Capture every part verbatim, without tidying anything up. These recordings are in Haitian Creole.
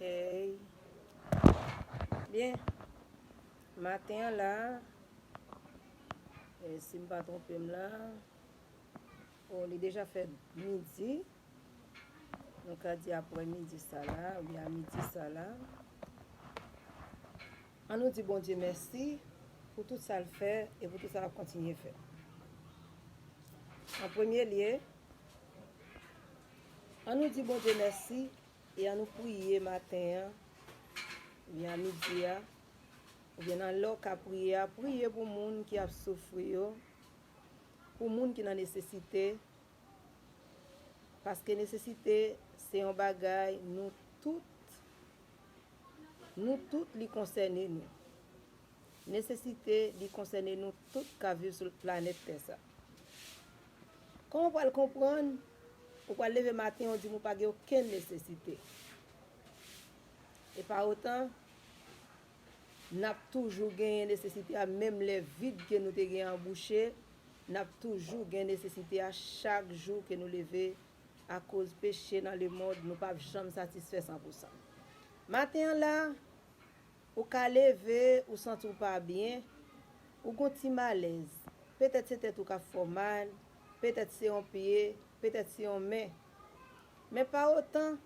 Hey. Byen, maten an la, e, si m pa twonpe m la, bon, li deja fè midi. Nou ka di aprè midi sa la, oubyen a midi sa la. An nou di Bondye mèsi pou tout sa l fè e pou tout sa l ap kontinye fè. An premye lye, an nou di Bondye mèsi e an nou priye maten an, oubyen a midi a, oubyen nan lè w ka priye a, priye pou moun ki ap soufri yo, pou moun ki nan nesesite, paske nesesite se yon bagay nou tout, nou tout li konsène nou. Nesesite li konsène nou tout k ap viv sou planèt tè sa. Kòman w pral konprann, ou pral leve maten, ou di m ou pa gen okenn nesesite? E pa otan, n ap toujou genyen nesesite a, menm lè vid ke nou te gen an bouche, n ap toujou gen nesesite a chak jou ke nou leve, akoz peche nan lemonn, nou p ap janm satisfè san pou san. Maten an la, ou ka leve, ou santi w pa byen, ou gon ti malèz. Petèt se tèt ou k ap fè w mal, petèt se yon pye, petèt se yon men. Men pa otan,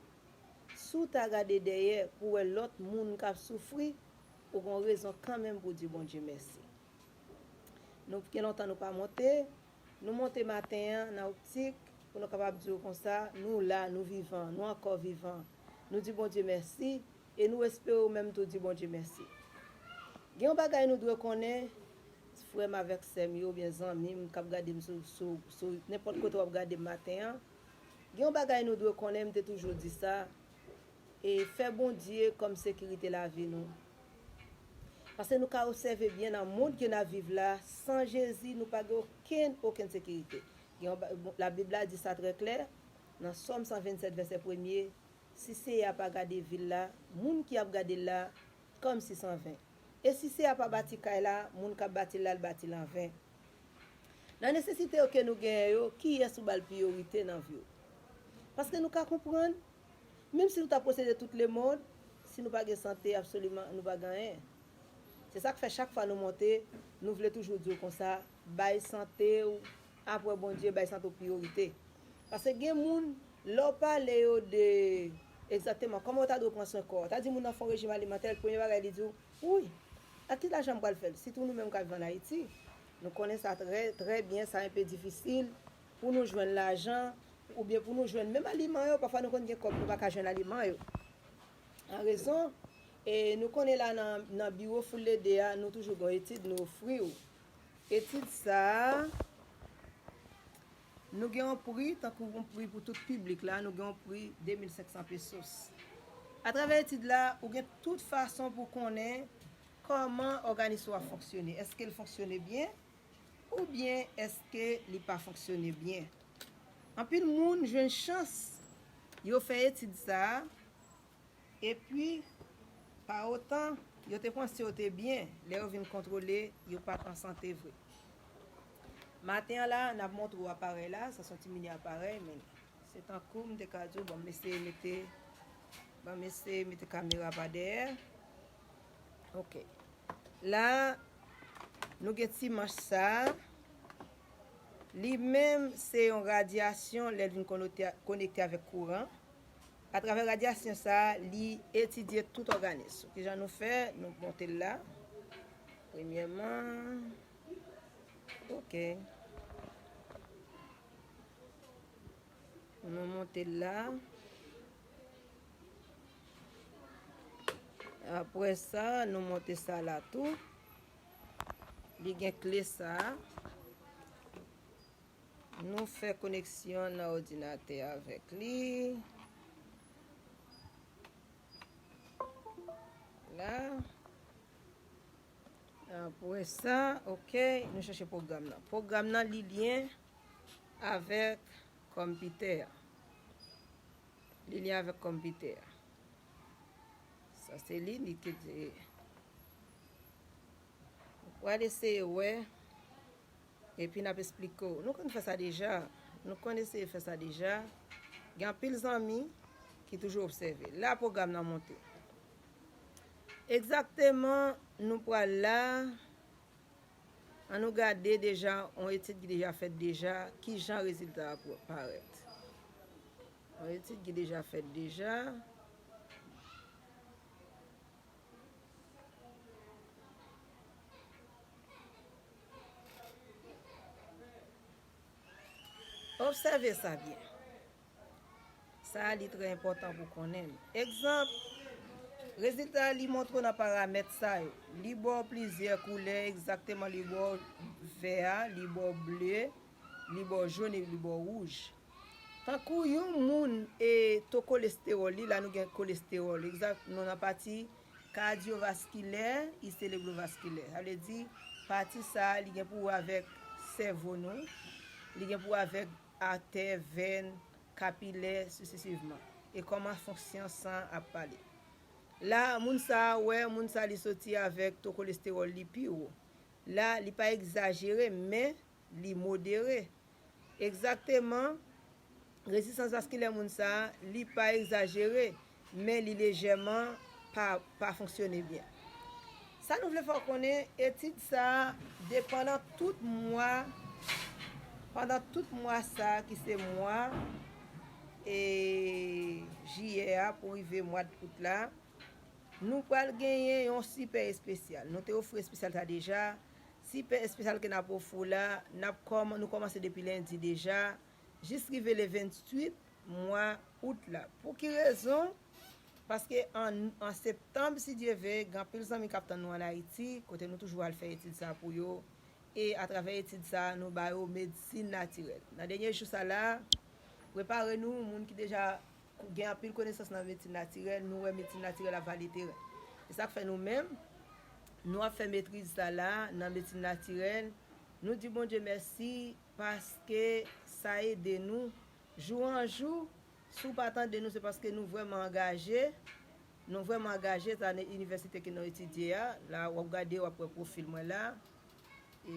si w ta gade dèyè pou w wè lòt moun k ap soufri, ou gon rezon kanmenm pou w di Bondye mèsi. Nou gen lontan nou pa monte, nou monte maten an nan optik pou nou kapab di w konsa, nou la, nou vivan, nou ankò vivan. Nou di Bondye mèsi e nou espere w menm tou di Bondye mèsi. Gen yon bagay nou dwe konnen, frè m avèk sè m yo, oubyen zanmi m k ap gade m sou, sou, sou nenpòt kote w ap gade m maten an. Gen yon bagay nou dwe konnen, m te toujou di sa, e fè Bondye kòm sekirite lavi nou. Paske nou ka obsève byen nan mond ke n ap viv la, san Jezi, nou pa gen okenn, okenn sekirite. Gen yon ba-, bon, Labib la di sa trè klè, nan Sòm san vennsèt, vèsè premye, si Seyè a pa gade vil la, moun ki ap gade l la, kòmsi s anven. E si Seyè a pa bati kay la, moun k ap bati l la, l bati l anven. Nan nesesite yo ke nou genyen yo, kiyès ou ba l priyorite nan vi w? Paske nou ka konprann, menm si nou ta posede tout lemonn, si nou pa gen sante, absoliman, nou pa gen anyen. Se sa k fè chak fwa nou monte, nou vle toujou di w konsa, bay sante w, apre Bondye, bay sante w priyorite. Paske gen moun, lè w pale yo de egzakteman kòman w ta dwe pran swen kò w, w ta di moun nan fè yon rejim alimantè, premye bagay li di w, wi, ak ki lajan m pral fè l? Sitou nou menm k ap viv ann Ayiti, nou konnen sa trè, trè byen, sa enpe difisil pou nou jwenn lajan, oubyen pou nou jwenn menm aliman yo, pafwa nou konn gen kòb, nou pa ka jwenn aliman yo. An rezon, e nou konnen la nan, nan biwo Full Ede a, nou toujou gen yon etid nou ofri w. Etid sa a, nou gen yon pri, tankou yon pri pou tout piblik la, nou gen yon pri de mil senk san pesos. Atravè etid la, ou gen tout fason pou konnen kòman òganis ou a fonksyone. Èske l fonksyone byen? Oubyen èske li pa fonksyone byen? Anpil moun jwenn chans, yo fè etid sa a, epi, pa otan, yo te panse yo te byen, lè yo vin kontwole, yo pa t an sante vre. Maten an la, n ap montre w aparèy la, sa se yon ti mini aparèy, men se tankou m te ka di w, bon, m eseye mete, bon, m eseye mete kamera pa dèyè. Ok. La, nou gen ti manch sa a. Li menm, se yon radyasyon, lè l vin konekte, konekte avèk kouran. Atravè radyasyon sa a, li etidye tout òganis ou. Kijan nou fè? Nou monte l la. Premyèman, ok. Nou monte l la. Apre sa, nou monte sa la tou. Li gen kle sa. Nou fè koneksyon nan òdinatè avèk li. La. Apre sa, ok, nou chèche pwogram nan. Pwogram nan li lyen avèk kòmpitè a. Li lyen avèk kòmpitè a. Sa se li, li te di. Nou pral eseye wè, epi n ap esplike w. Nou konn fè sa deja. Nou konn eseye fè sa deja. Gen anpil zanmi Toujou obsève. La, pwogram nan monte. Egzakteman, nou pral la. An nou gade deja, yon etid ki deja fèt deja, ki jan rezilta a pou parèt. Yon etid ki deja fèt deja. Obsève sa byen. Sa a, li trè enpòtan pou konnen l. Egzanp, rezilta a, li montre w nan paramèt sa yo. Li ba w plizyè koulè, egzakteman, li ba w vè a, li ba w ble, li ba w jòn e li ba w wouj. Tankou yon moun e to kolestewòl li, la nou gen kolestewòl, egzak, nou nan pati kadyovaskilè, e serebrovaskilè. Sa vle di, pati sa a, li gen pou wè avèk sèvo nou, li gen pou wè avèk atè, venn, kapilè, sesesivman. E kòman fonksyon san ap pale. La, moun sa a wè, moun sa a li soti avèk to kolestewòl li pi wo. La, li pa egzajere, men li modere. Egzakteman, rezistans vaskilè moun sa a, li pa egzajere, men li lejèman pa, pa fonksyone byen. Sa nou vle fè w konnen, etid sa a, de pandan tout mwa, pandan tout mwa sa a ki se mwa, e, jiyè a pou rive mwa d out la, nou pral genyen yon sipè espesyal. Nou te ofri espesyal sa deja. Sipè espesyal ke n ap ofri w la, n ap kòman-, nou kòmanse depi lendi deja, jis rive le venntuit mwa out la. Pou ki rezon? Paske an, an septanm, si Dye ve, gen anpil zanmi k ap tann nou ann Ayiti, kote nou toujou al fè etid sa pou yo. E atravè etid sa, nou ba yo medsin natirèl. Nan dènye jou sa la, prepare nou, moun ki deja gen anpil konesans nan medsin natirèl, nou wè medsin natirèl ap vale teren. E sa k fè nou menm, nou ap fè metriz sa la nan medsin natirèl. Nou di Bondye mèsi paske sa ede nou jou an jou. Si w pa tande nou, se paske nou vrèman angaje. Nou vrèman angaje, sa nan inivèsite ke nou etidye a. La, w ap gade, w ap wè pwofil mwen la. E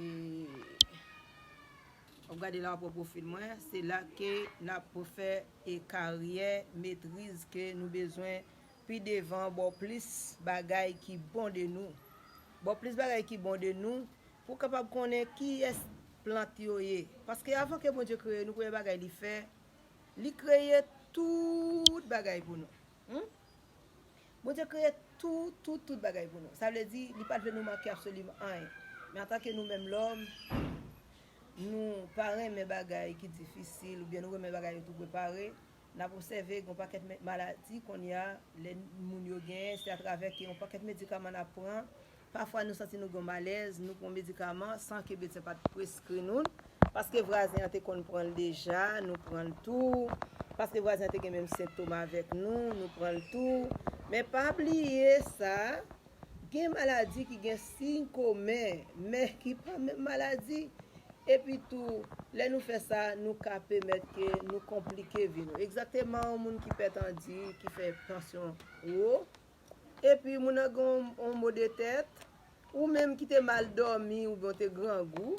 w ap gade la, w ap wè pwofil mwen. Se la ke n ap fè e karyè, metriz ke nou bezwen pi devan, ba w plis bagay ki bon de nou. Ba w plis bagay ki bon de nou, pou w kapab konnen kiyès plant yo ye. Paske avan ke Bondye kreye nou, premye bagay li fè, li kreye tout bagay pou nou. Hmm? Bondye kreye tout, tout, tout bagay pou nou. Sa vle di, li pa t vle nou manke absoliman anyen. Men antanke nou menm lòm, nou pa renmen bagay ki difisil, oubyen nou renmen bagay yo tou prepare. N ap obsève gen yon pakèt me-, maladi kounye a, lè moun yo genyen, se atravè ke yon pakèt medikaman n ap pran. Pafwa nou santi nou gen yon malèz, nou pran medikaman san ke medsen pa t preskri nou l. Paske vwazen an te konn pran l deja, nou pran l tou. Paske vwazen an te gen menm sentòm avèk nou, nou pran l tou. Men pa bliye sa, gen maladi ki gen siy komen, men ki pa menm maladi. Epi tou, lè nou fè sa, nou ka pèmèt ke nou konplike vi nou. Egzakteman, yon moun ki ipètandi, ki fè tansyon wo, epi moun nan gen yon, yon mo de tèt, ou menm ki te mal dòmi, oubyen w te grangou,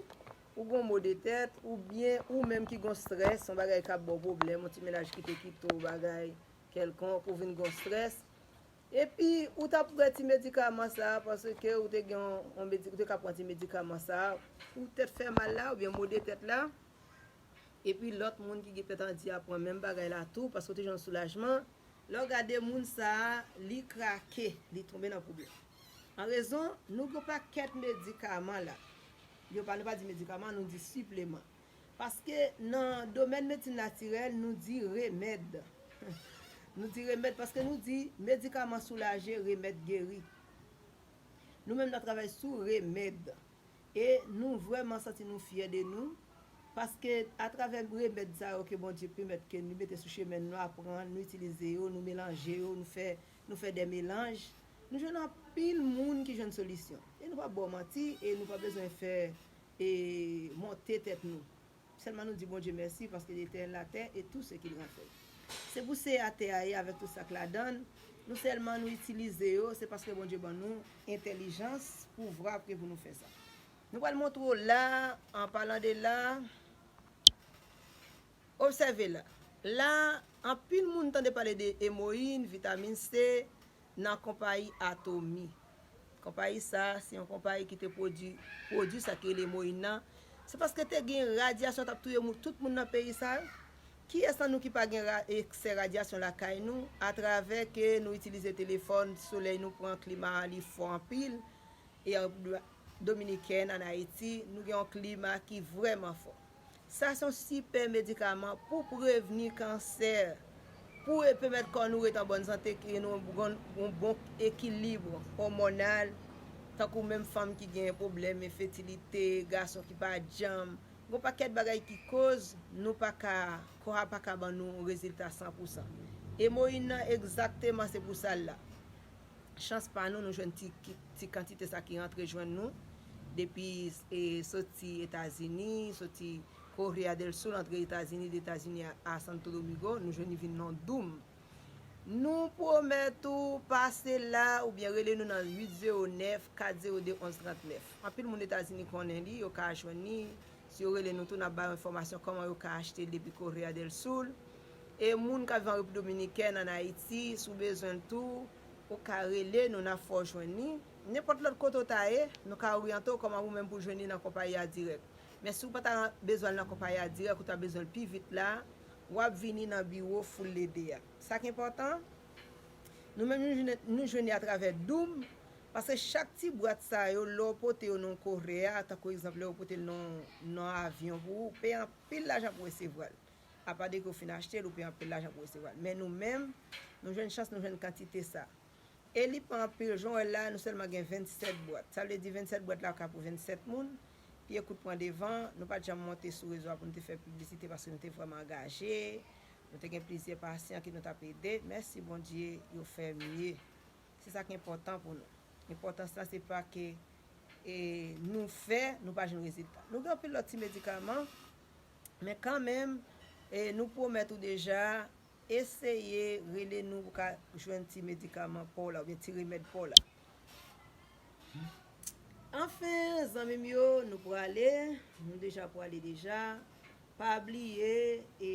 ou gen yon mo de tèt, oubyen ou menm ki gen yon strès, yon bagay k ap ba w pwoblèm, yon ti mennaj ki te kite w, bagay kèlkonk, ou vin gen yon strès. Epi, ou t ap pran ti medikaman sa a paske ou te gen yon, yon medi-, ou te ka pran ti medikaman sa a pou tèt fè mal la, oubyen mo de tèt la. Epi, lòt moun ki gen tèt an di a pran menm bagay la tou, paske ou te jwenn soulajman. Lè w gade moun sa a, li krake, li tonbe nan pwoblèm. An rezon, nou gen yon pakèt medikaman la. Yo pa, nou pa di medikaman, nou di sipleman. Paske nan domèn medsin natirèl, nou di remèd. Nou di remèd paske nou di medikaman soulaje, remèd geri. Nou menm, n ap travay sou remèd. E nou vrèman santi nou fyè de nou. Paske atravè remèd sa yo ke Bondye pèmèt ke nou mete sou chemen nou, aprann, nou itilize yo, nou melanje yo, nou fè, nou fè de melanj, nou jwenn anpil moun ki jwenn solisyon. E nou p ap ba w manti, e nou pa bezwen fè, e monte tèt nou. Sèlman nou di Bondye mèsi paske Letènèl latè e tout ce qu'il renferme. Se pou se atè a ye avèk tout sa k ladan l. Nou sèlman nou itilize yo, se paske Bondye ban nou entèlijans pou vwa ke pou nou fè sa. Nou pral montre w la, an palan de la, obsève la. La, Anpil moun tande pale de emoyin, vitamin C nan konpayi Atomy. Konpayi sa, se yon konpayi ki te pwodui, pwodui sa ki rele emoyin nan. Se paske te gen radyasyon t ap touye moun, tout moun nan peyi sa. Kiyès nan nou ki pa gen ra-, eksè radyasyon lakay nou, atravè ke nou itilize telefòn, solèy nou pran, klima a li fò anpil, e an Repiblik Dominikèn, an Ayiti, nou gen yon klima ki vrèman fò. Sa se yon sipè medikaman pou prevni kansè, pou e pèmèt kò nou ret an bòn sante, ke nou gen yon bon ekilib òmonal, tankou menm fanm ki gen pwoblèm enfertilite, gason ki pa djanm, gon pakèt bagay ki koz nou pa ka, kò a pa ka ban nou rezilta san pou san. Emoyin nan egzakteman se pou sa l la. Chans pa nou, nou jwenn ti, ti kantite sa ki rantre jwenn nou. Depi, e, soti Etazini, soti Correa del Sur, antre Etazini, de Etazini a, a Santo Domingo, nou jwenn li vin nan doum. Nou pwomèt ou pase la oubyen rele nou nan uit zewo nèf, kat zewo de, onz trant nèf. Anpil moun Etazini konnen li, yo ka jwenn li. Si yo rele nou tou, n ap ba yo enfòmasyon kòman yo ka achte l depi Correa del Sur. E moun k ap viv an Repiblik Dominikèn, an Ayiti, si w bezwen l tou, ou ka rele nou, n ap fè w jwenn li. Nenpòt lòt kote w ta ye, nou ka oryante w kòman ou menm pou jwenn li nan konpayi a dirèk. Men si w pa ta bezwen l nan konpayi a dirèk, ou ta bezwen l pi vit la, w ap vini nan biwo Full Lede a. Sa k enpòtan, nou menm nou jwenn, nou jwenn li atravè doum, paske chak ti bwat sa yo, lè w pote yo nan Correa, tankou egzanp, lè w pote l nan, nan avyon pou ou, ou peye anpil lajan pou resevwa l. Apa de ke w fin achte l, ou peye anpil lajan pou resevwa l. Men nou menm, nou jwenn chans, nou jwenn kantite sa. E li pa anpil, jan w wè la, nou sèlman gen vennsèt bwat. Sa vle di vennsèt bwat la ka pou vennsèt moun. Pye kout pran devan, nou pa t janm monte sou rezo a pou nou te fè piblisite paske nou te vrèman angaje. Nou te gen plizyè pasyan ke nou t ap ede. Mèsi Bondye, yo fè mye. Se sa ki enpòtan pou nou. Enpòtans la, se pa ke, e, nou fè, nou pa jwenn rezilta. Nou gen anpil lòt ti medikaman, men kanmenm, e, nou pwomèt ou deja, eseye rele nou pou ka jwenn ti medikaman pa w la, oubyen ti remèd pa w la. Anfen, zanmi m yo, nou prale, nou deja prale deja. Pa bliye, e,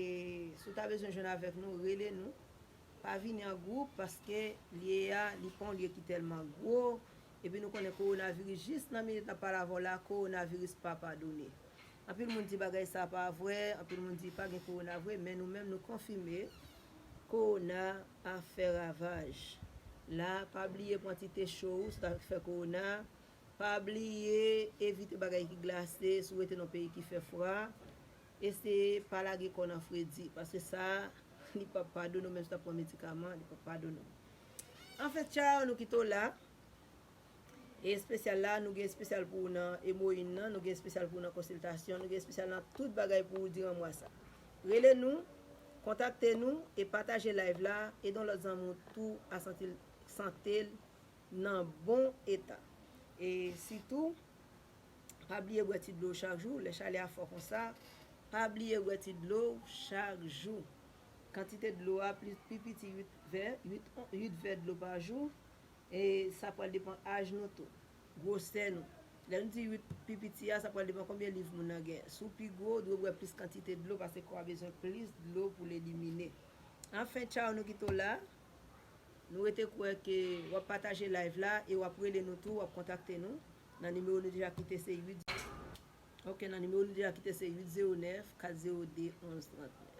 si w ta bezwen jwenn avèk nou, rele nou. Pa vini an gwoup, paske lye a, li pa yon lye ki tèlman gwo. Epi nou konnen kowonaviris, jis nan minit n ap pale avè w la, kowonaviris pa padone. Anpil moun di bagay sa pa vre, anpil moun di pa gen kowona vre, men nou menm nou konfime kowona ap fè ravaj. La, pa bliye pran ti te cho ou, si w ta fè kowona. Pa bliye evite bagay ki glase, si w rete nan peyi ki fè fwa, eseye pa lage kò nan fredi, paske sa, li p ap padone w, menm si w ta pran medikaman, li p ap padone w. Anfen, tchaw, nou kite w la. E espesyal la, nou gen espesyal pou ou nan emoyin nan, nou gen espesyal pou ou nan konsiltasyon, nou gen espesyal nan tout bagay pou ou diran mwa sa. Rele nou, kontakte nou e pataje live la, ede yon lòt zanmi w tou a santi l, sante l nan bon eta. E sitou, pa bliye bwè ti dlo chak jou, lè chalè a fò konsa, pa bliye bwè ti dlo chak jou. Kantite dlo a pli, pi piti uit vè, uit, uit vè dlo pa jou, e sa pral depann aj nou tou, gwosè nou. Lè nou di uit pi piti a, sa pral depann konbyen liv moun nan gen. Si w pi gwo, w dwe bwè plis kantite dlo, paske kò a bezwen plis dlo pou l elimine. Anfen, tchaw, nou kite w la. Nou rete kwè ke w ap pataje live la e w ap rele nou tou, w ap kontakte nou nan nimewo nou deja kite se uit. Ok, nan nimewo nou deja kite se uit zewo nèf, kat zewo de, onz trant nèf.